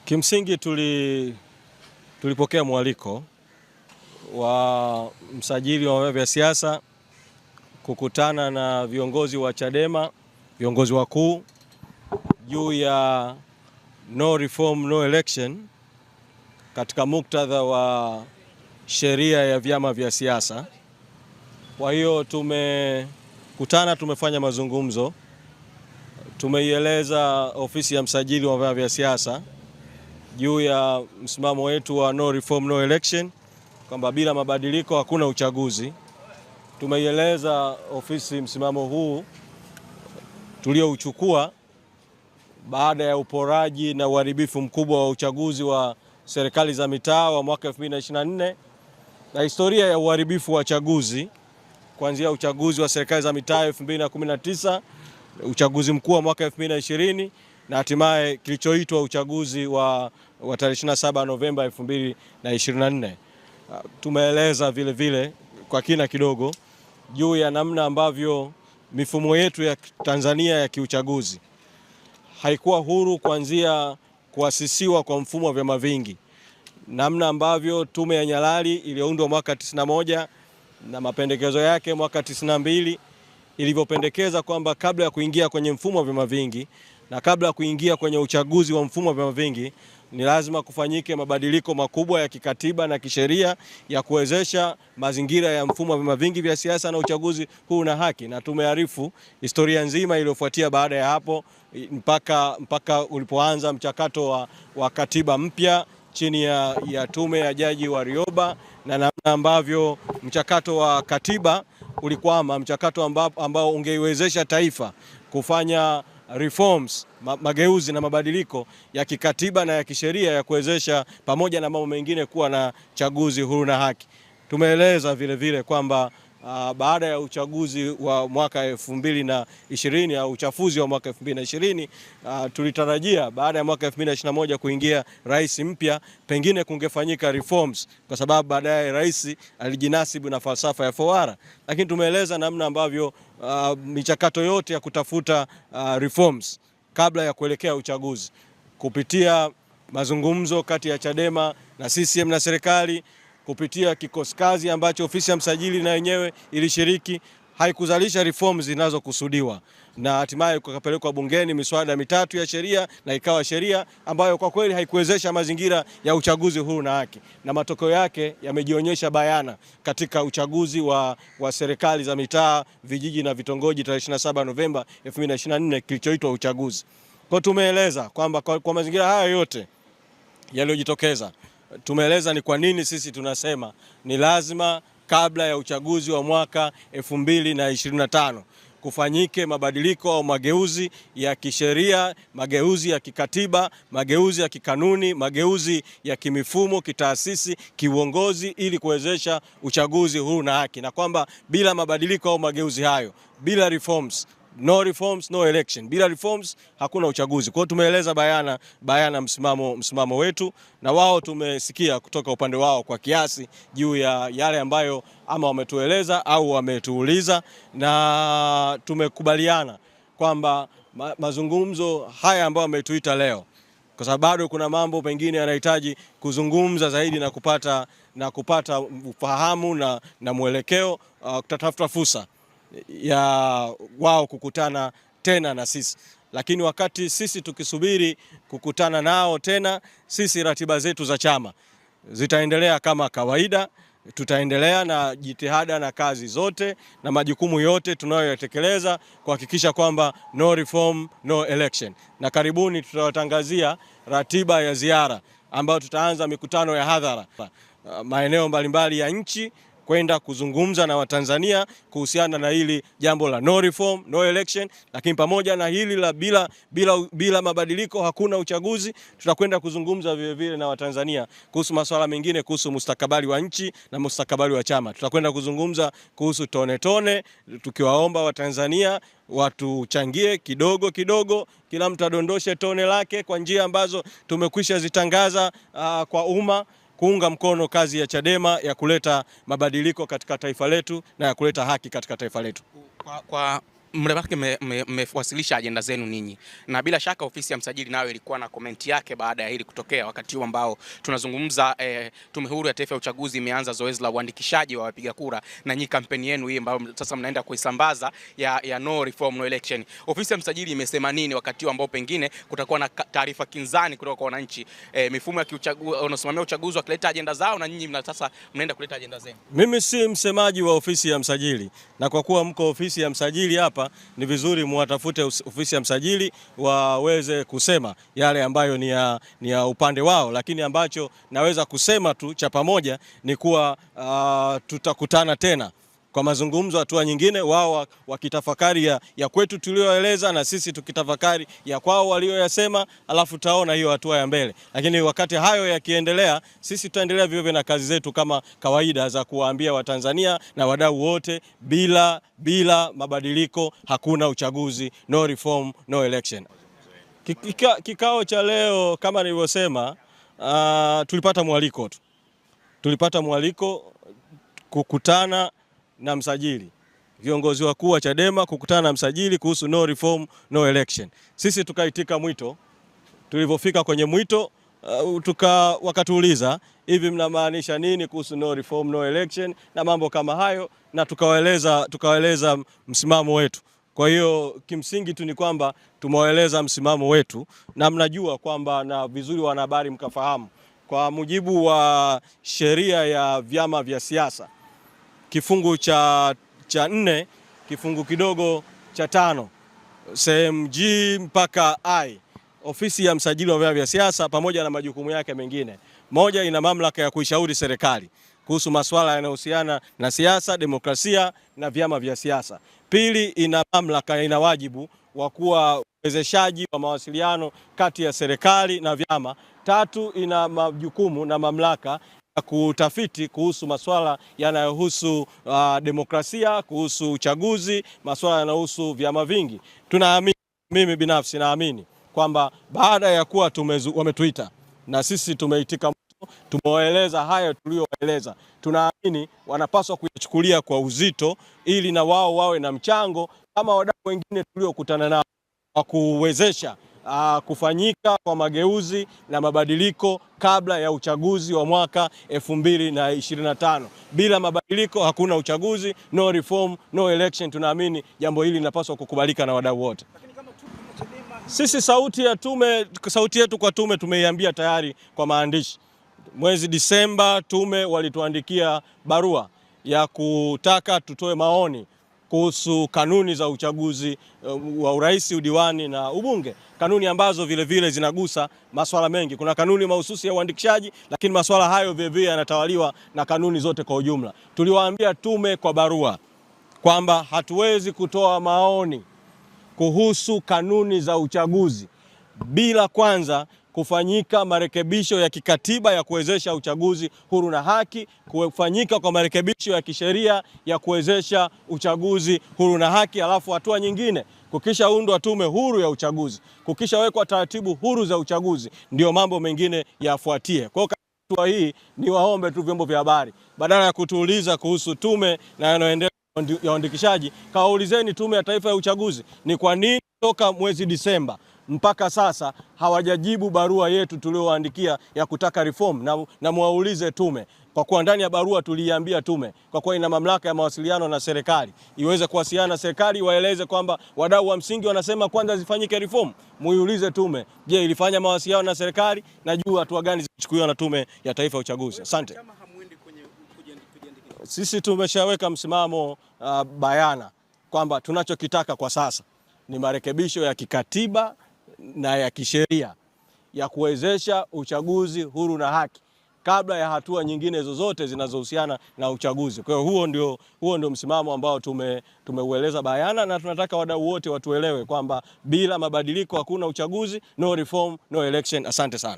Kimsingi tulipokea mwaliko wa msajili wa vyama vya siasa kukutana na viongozi wa Chadema, viongozi wakuu juu ya no reform no election katika muktadha wa sheria ya vyama vya siasa. Kwa hiyo tumekutana, tumefanya mazungumzo, tumeieleza ofisi ya msajili wa vyama vya siasa juu ya msimamo wetu wa no reform no election, kwamba bila mabadiliko hakuna uchaguzi. Tumeieleza ofisi msimamo huu tuliouchukua baada ya uporaji na uharibifu mkubwa wa uchaguzi wa serikali za mitaa wa mwaka 2024 na historia ya uharibifu wa chaguzi kuanzia uchaguzi wa serikali za mitaa 2019, uchaguzi mkuu wa mwaka 2020 na hatimaye kilichoitwa uchaguzi wa tarehe 27 Novemba 2024. Tumeeleza vile vile kwa kina kidogo juu ya namna ambavyo mifumo yetu ya Tanzania ya kiuchaguzi haikuwa huru kuanzia kuasisiwa kwa mfumo wa vyama vingi, namna ambavyo tume ya Nyalali iliyoundwa mwaka 91 na mapendekezo yake mwaka 92 ilivyopendekeza kwamba kabla ya kuingia kwenye mfumo wa vyama vingi na kabla ya kuingia kwenye uchaguzi wa mfumo wa vyama vingi ni lazima kufanyike mabadiliko makubwa ya kikatiba na kisheria ya kuwezesha mazingira ya mfumo wa vyama vingi vya siasa na uchaguzi huu na haki. Na tumearifu historia nzima iliyofuatia baada ya hapo mpaka ulipoanza mchakato wa katiba mpya chini ya tume ya Jaji Warioba na namna ambavyo mchakato wa katiba ulikwama, mchakato ambao ungeiwezesha taifa kufanya reforms, mageuzi na mabadiliko ya kikatiba na ya kisheria ya kuwezesha pamoja na mambo mengine kuwa na chaguzi huru na haki. Tumeeleza vile vile kwamba baada ya uchaguzi wa mwaka 2020 au uchafuzi wa mwaka 2020, tulitarajia baada ya mwaka 2021 kuingia rais mpya, pengine kungefanyika reforms, kwa sababu baadaye rais alijinasibu na falsafa ya 4R, lakini tumeeleza namna ambavyo michakato yote ya kutafuta reforms kabla ya kuelekea uchaguzi kupitia mazungumzo kati ya Chadema na CCM na serikali kupitia kikosi kazi ambacho ofisi ya msajili na yenyewe ilishiriki haikuzalisha reforms zinazokusudiwa, na hatimaye kukapelekwa bungeni miswada mitatu ya sheria na ikawa sheria ambayo kwa kweli haikuwezesha mazingira ya uchaguzi huru na haki, na matokeo yake yamejionyesha bayana katika uchaguzi wa serikali za mitaa, vijiji na vitongoji tarehe 27 Novemba 2024 kilichoitwa uchaguzi. Kwa tumeeleza kwamba kwa mazingira haya yote yaliyojitokeza, tumeeleza ni kwa nini sisi tunasema ni lazima kabla ya uchaguzi wa mwaka 2025 kufanyike mabadiliko au mageuzi ya kisheria, mageuzi ya kikatiba, mageuzi ya kikanuni, mageuzi ya kimifumo, kitaasisi, kiuongozi ili kuwezesha uchaguzi huru na haki, na kwamba bila mabadiliko au mageuzi hayo, bila reforms, no reforms no election, bila reforms hakuna uchaguzi. Kwa hiyo tumeeleza bayana bayana msimamo wetu, na wao tumesikia kutoka upande wao kwa kiasi juu ya yale ambayo ama wametueleza au wametuuliza, na tumekubaliana kwamba mazungumzo haya ambayo wametuita leo, kwa sababu bado kuna mambo mengine yanahitaji kuzungumza zaidi na kupata ufahamu na mwelekeo, kutafuta fursa ya wao kukutana tena na sisi, lakini wakati sisi tukisubiri kukutana nao tena, sisi ratiba zetu za chama zitaendelea kama kawaida. Tutaendelea na jitihada na kazi zote na majukumu yote tunayoyatekeleza kuhakikisha kwamba no reform no election, na karibuni tutawatangazia ratiba ya ziara ambayo tutaanza mikutano ya hadhara maeneo mbalimbali ya nchi kwenda kuzungumza na Watanzania kuhusiana na hili jambo la no reform no election, lakini pamoja na hili la bila mabadiliko hakuna uchaguzi, tutakwenda kuzungumza vile vile na Watanzania kuhusu masuala mengine kuhusu mustakabali wa nchi na mustakabali wa chama. Tutakwenda kuzungumza kuhusu tone tone, tukiwaomba Watanzania watuchangie kidogo kidogo, kila mtu adondoshe tone lake kwa njia ambazo tumekwisha zitangaza kwa umma kuunga mkono kazi ya Chadema ya kuleta mabadiliko katika taifa letu na ya kuleta haki katika taifa letu. Kwa Mmewasilisha ajenda zenu ninyi, na bila shaka ofisi ya msajili nayo ilikuwa na comment yake baada ya hili kutokea. Wakati huu ambao tunazungumza, Tume Huru ya Taifa ya Uchaguzi imeanza zoezi la uandikishaji wa wapiga kura, na nyinyi kampeni yenu hii ambayo sasa mnaenda kuisambaza ya no reform no election, ofisi ya msajili imesema nini wakati huu ambao pengine kutakuwa na taarifa kinzani kutoka kwa wananchi, mifumo ya kiuchaguzi, wanaosimamia uchaguzi wakileta ajenda zao na nyinyi sasa mnaenda kuleta ajenda zenu? Mimi si msemaji wa ofisi ya msajili, na kwa kuwa mko ofisi ya msajili hapa, ni vizuri muwatafute ofisi ya msajili waweze kusema yale ambayo ni ya upande wao, lakini ambacho naweza kusema tu cha pamoja ni kuwa tutakutana tena kwa mazungumzo, hatua nyingine, wao wakitafakari ya kwetu tulioeleza na sisi tukitafakari ya kwao walioyasema, alafu tutaona hiyo hatua ya mbele. Lakini wakati hayo yakiendelea, sisi tutaendelea vivyo na kazi zetu kama kawaida za kuwaambia Watanzania na wadau wote, bila mabadiliko hakuna uchaguzi, no reform no election. Kikao cha leo kama nilivyosema, tulipata mwaliko tu, tulipata mwaliko kukutana na msajili, viongozi wakuu wa Chadema kukutana na msajili kuhusu no reform no election. Sisi tukaitika mwito. Tulivyofika kwenye mwito wakatuuliza hivi, mnamaanisha nini kuhusu no reform no election na mambo kama hayo, na tukawaeleza msimamo wetu. Kwa hiyo kimsingi tu ni kwamba tumewaeleza msimamo wetu, na mnajua kwamba, na vizuri wanahabari mkafahamu, kwa mujibu wa sheria ya vyama vya siasa kifungu cha 4 kifungu kidogo cha 5 sehemu G mpaka I, ofisi ya msajili wa vyama vya siasa pamoja na majukumu yake mengine, moja, ina mamlaka ya kuishauri serikali kuhusu masuala yanayohusiana na siasa, demokrasia na vyama vya siasa. Pili, ina mamlaka, ina wajibu wa kuwa uwezeshaji wa mawasiliano kati ya serikali na vyama. Tatu, ina majukumu na mamlaka ya kutafiti kuhusu masuala yanayohusu demokrasia, kuhusu uchaguzi, masuala yanayohusu vyama vingi. Tunaamini, mimi binafsi naamini kwamba baada ya kuwa wametuita na sisi tumeitika, tumewaeleza hayo tuliyoeleza, tunaamini wanapaswa kuyachukulia kwa uzito ili na wao wawe na mchango kama wadau wengine tuliokutana nao wa kuwezesha kufanyika kwa mageuzi na mabadiliko kabla ya uchaguzi wa mwaka 2025. Bila mabadiliko hakuna uchaguzi, no reform, no election. Tunaamini jambo hili linapaswa kukubalika na wadau wote. Sisi sauti ya tume, sauti yetu kwa tume tumeiambia tayari kwa maandishi. Mwezi Disemba tume walituandikia barua ya kutaka tutoe maoni kuhusu kanuni za uchaguzi wa urais, udiwani na ubunge, kanuni ambazo vile vile zinagusa masuala mengi. Kuna kanuni mahususi ya uandikishaji, lakini masuala hayo vile vile yanatawaliwa na kanuni zote kwa ujumla. Tuliwaambia tume kwa barua kwamba hatuwezi kutoa maoni kuhusu kanuni za uchaguzi bila kwanza kufanyika marekebisho ya kikatiba ya kuwezesha uchaguzi huru na haki, kufanyika kwa marekebisho ya kisheria ya kuwezesha uchaguzi huru na haki, alafu hatua nyingine kukishaundwa tume huru ya uchaguzi, kukishawekwa taratibu huru za uchaguzi, ndio mambo mengine yafuatie. Kwa hiyo hatua hii ni waombe tu vyombo vya habari, badala ya kutuuliza kuhusu tume na yanayoendelea ya uandikishaji, kawaulizeni Tume ya Taifa ya Uchaguzi ni kwa nini toka mwezi Disemba mpaka sasa hawajajibu barua yetu tuliowaandikia ya kutaka reform, na muwaulize tume, kwa kuwa ndani ya barua tuliiambia tume, kwa kuwa ina mamlaka ya mawasiliano na serikali, iweze kuwasiliana na serikali, waeleze kwamba wadau wa msingi wanasema kwanza zifanyike reform. Muiulize tume, je, ilifanya mawasiliano na serikali na juu hatua gani zilichukuliwa na Tume ya Taifa ya Uchaguzi? Asante. Sisi tumeshaweka msimamo bayana kwamba tunachokitaka kwa sasa ni marekebisho ya kikatiba na ya kisheria ya kuwezesha uchaguzi huru na haki kabla ya hatua nyingine zozote zinazohusiana na uchaguzi. Kwa hiyo huo ndio msimamo ambao tumeueleza bayana na tunataka wadau wote watuelewe kwamba bila mabadiliko hakuna uchaguzi, no reform, no election. Asante sana.